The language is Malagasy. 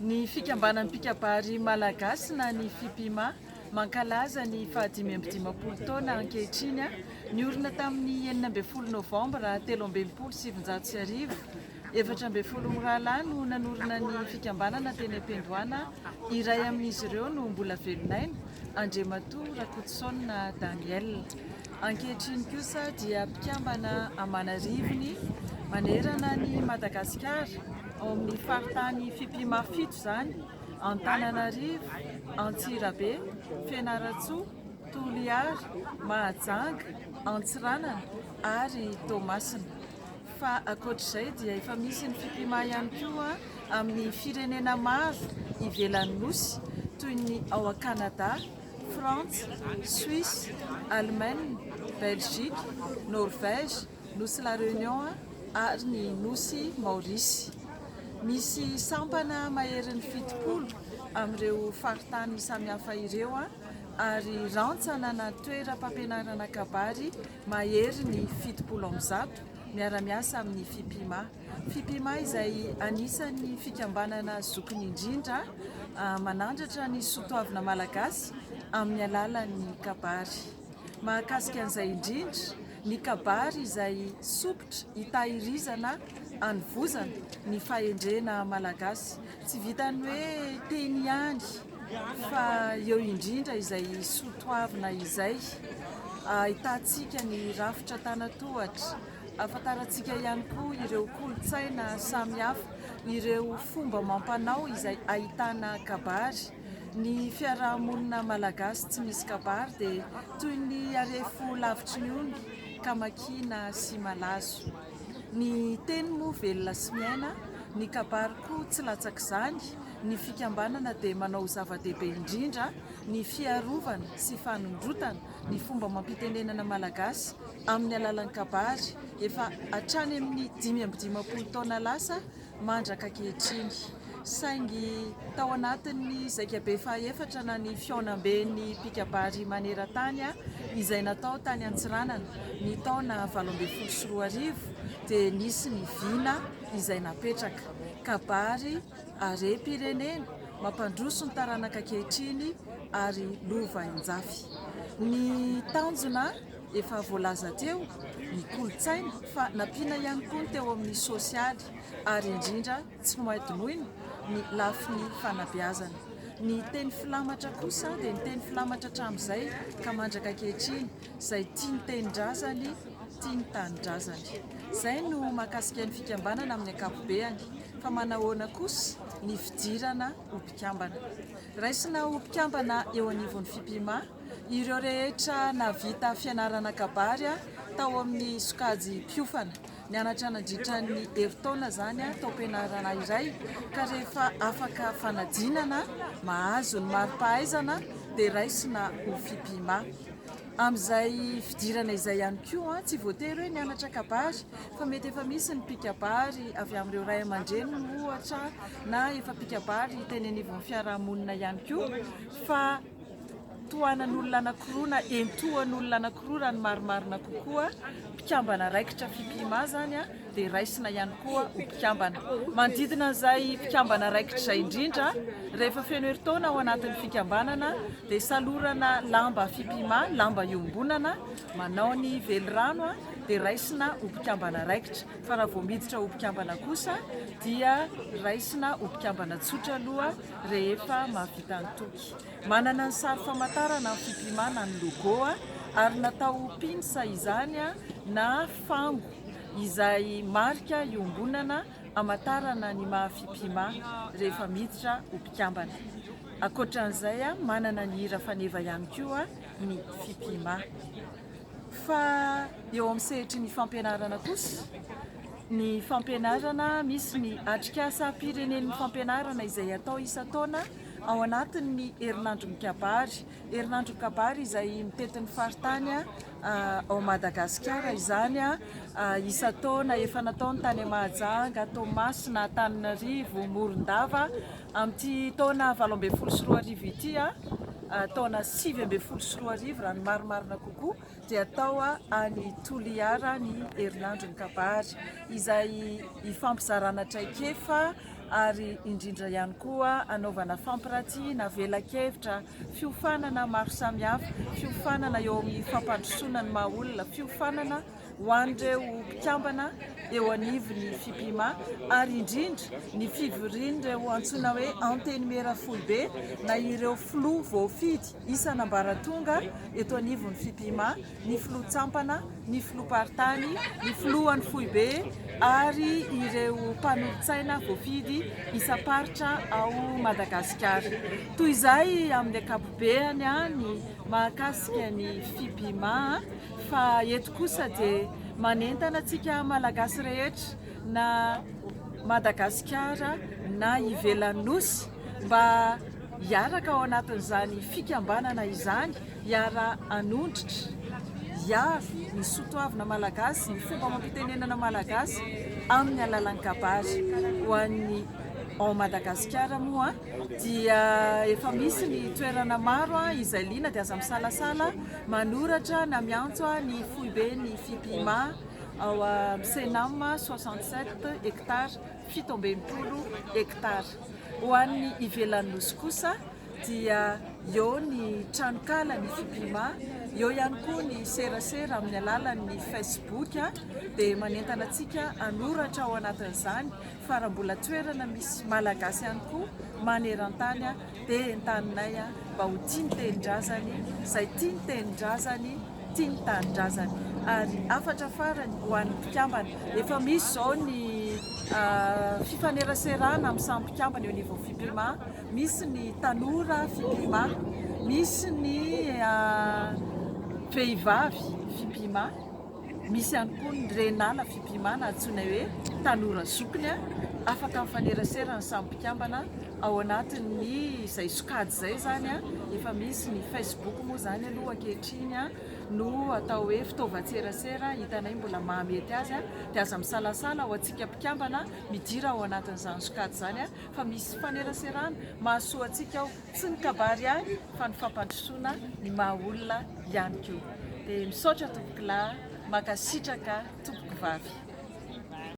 Ny Fikambanan'ny Mpikabary Malagasy na ny Fipima mankalaza ny faha-55 taona ankehitriny, niorina tamin'ny 16 novambra 1963. 14 mirahalahy no nanorina ny fikambanana teny am-piandohana, iray amin'izy ireo no mbola velon'aina, Andriamatoa Rakotosaona Daniel. Ankehitriny kosa dia mpikambana aman'arivony manerana an'i Madagasikara, ao amin'ny faritany Fipima fito izany, Antananarivo, Antsirabe, Fianarantsoa, Toliara, Mahajanga, Antsiranana ary Toamasina. Fa ankoatr'izay dia efa misy ny Fipima ihany koa amin'ny firenena maro ivelan'ny Nosy toy ny ao Canada, Frantsa, Suisse, Allemagne, Belgique, Norvège, Nosy La Réunion ary ny Nosy Maorisy. Misy sampana maherin'ny 70 amin'ireo faritany samihafa ireo ary rantsana na toeram-pampianarana kabary maherin'ny 170 miara-miasa amin'ny Fipima. Fipima izay anisan'ny fikambanana zokiny indrindra manandratra ny soatoavina malagasy amin'ny alalan'ny kabary. Mahakasika an'izay indrindra ny kabary izay sompitra itahirizana anovozana ny fahendrena malagasy. Tsy vitan'ny hoe teny ihany fa eo indrindra izay soatoavina izay ahitantsika ny rafitra antanatohatra, ahafantarantsika ihany koa ireo kolontsaina samihafa, ireo fomba amam-panao izay ahitana kabary. Ny fiaraha-monina malagasy tsy misy kabary dia toy ny harefo lavitry ny ony ka makina sy malazo. Ny teny moa velona sy miaina, ny kabary koa tsy latsak'izany, ny fikambanana dia manao ho zava-dehibe indrindra ny fiarovana sy fanondrotana ny fomba amam-pitenenana malagasy amin'ny alalan'ny kabary efa hatrany amin'ny 55 taona lasa mandraka ankehitriny. Saingy tao anatin'ny zaikabe fahaefatra na ny fihaonamben'ny mpikabary maneran-tany izay natao tany Antsiranana ny taona 2018 dia nisy ny vina izay napetraka. Kabary harem-pirenena, mampandroso ny taranaka ankehitriny ary lovainjafy. Ny tanjona efa voalaza teo, ny kolontsaina fa nampiana ihany koa ny teo amin'ny sosialy ary indrindra tsy nohadinoina ny lafiny fanabeazana. Ny teny filamatra kosa dia ny teny filamatra hatramin'izay ka mandraka ankehitriny, izay tia ny tenin-drazany, tia ny tanindrazany. Izay no mahakasika ny fikambanana amin'ny ankapobeany fa manahoana kosa ny fidirana ho mpikambana. Raisina ho mpikambana eo anivon'ny Fipima ireo rehetra nahavita fianarana kabary tao amin'ny sokajy mpiofana. Nianatra nandritra ny herintaona izany taom-pianarana iray ka rehefa afaka fanadinana, mahazo ny mari-pahaizana dia raisina ho Fipima. Amin'izay fidirana izay ihany koa, tsy voatery hoe nianatra kabary fa mety efa misy ny mpikabary avy amin'ireo ray aman-dreniny ohatra na efa mpikabary teny anivon'ny fiarahamonina ihany koa fa tohanan'olona anankiroa na entohan'olona anankiroa raha ny marimarina kokoa, mpikambana raikitra Fipima izany dia raisina ihany koa ho mpikambana. Manodidina an'izay mpikambana raikitra izay indrindra, rehefa feno herintaona ao anatin'ny fikambanana dia salorana lamba Fipima, lamba iombonana, manao ny velirano dia raisina ho mpikambana raikitra, fa raha vao miditra ho mpikambana kosa dia raisina ho mpikambana tsotra aloha rehefa mahavita ny toky. Manana ny sary famantarana ny Fipima na ny logo ary natao ho pins izany na fango izay marika iombonana hamantarana ny maha Fipima rehefa miditra ho mpikambana. Ankoatran'izay, manana ny hira faneva ihany koa ny Fipima. Fa eo amin'ny sehatry ny fampianarana kosa, ny fampianarana, misy ny atrikasam-pirenen'ny fampianarana izay atao isan-taona ao anatin'ny herinandro mikabary. Herinandro mikabary izay mitety ny faritany ao Madagasikara izany isan-taona, efa nataony tany Mahajanga, Toamasina, Antananarivo, Morondava. Amin'ity taona 2018 ity, taona 2019 raha ny marimarina kokoa, dia atao any Toliara ny herinandron'ny kabary izay ifampizarana traikefa. ary indrindra ihany koa anaovana fampiratiana, velakevitra, fiofanana maro samihafa, fiofanana eo amin'ny fampandrosoana ny maha olona, fiofanana ho an'ireo mpikambana eo anivon'ny Fipima ary indrindra ny fivorian'ireo antsoina hoe Antenimiera foibe na ireo filoha voafidy isan'ambaratonga eto anivon'ny Fipima, ny filoha-tsampana, ny filoham-paritany, ny filohan'ny foibe ary ireo mpanolotsaina voafidy isam-paritra ao Madagasikara. Toy izay amin'ny ankapobeany ny mahakasika ny Fipima. Fa eto kosa dia manentana antsika Malagasy rehetra na Madagasikara na ivelan'ny Nosy mba hiaraka ao anatin'izany fikambanana izany, hiara-hanondrotra, hiaro ny soatoavina malagasy, ny fomba amam-pitenenana malagasy amin'ny alalan'ny kabary. Ho an'ny ao Madagasikara moa dia efa misy ny toerana maro izay liana dia aza misalasala Manoratra na miantso ny foiben'ny Fipima ao amin'ny Cenam 67 hectares, 67 hectares. Ho an'ny ivelan'ny Nosy kosa dia eo ny tranokalan'ny Fipima, eo ihany koa ny serasera amin'ny alalan'ny Facebook dia manentana antsika hanoratra ao anatin'izany fa raha mbola toerana misy Malagasy ihany koa maneran-tany dia entaninay mba ho tia ny tenindrazany, izay tia ny tenindrazany, tia ny tanindrazany. Ary hafatra farany ho an'ny mpikambana, efa misy izao ny fifaneraserana amin'ny samy mpikambana eo anivon'ny Fipima, misy ny tanora Fipima, misy ny vehivavy Fipima. Misy ihany koa ny renala fipimana antsoina hoe tanora zokiny, afaka mifanerasera ny samy mpikambana ao anatin'ny izay sokajy izay izany, efa misy ny facebook moa izany aloha ankehitriny no atao hoe fitaovan-tserasera hitanay mbola mahamety azy dia aza misalasala ho antsika mpikambana midira ao anatin'izany sokajy izany fa misy faneraserana mahasoa antsika ao. Tsy ny kabary ihany fa ny fampandrosoana ny maha olona ihany koa. Dia misaotra tompokolahy, mankasitraka tompokovavy.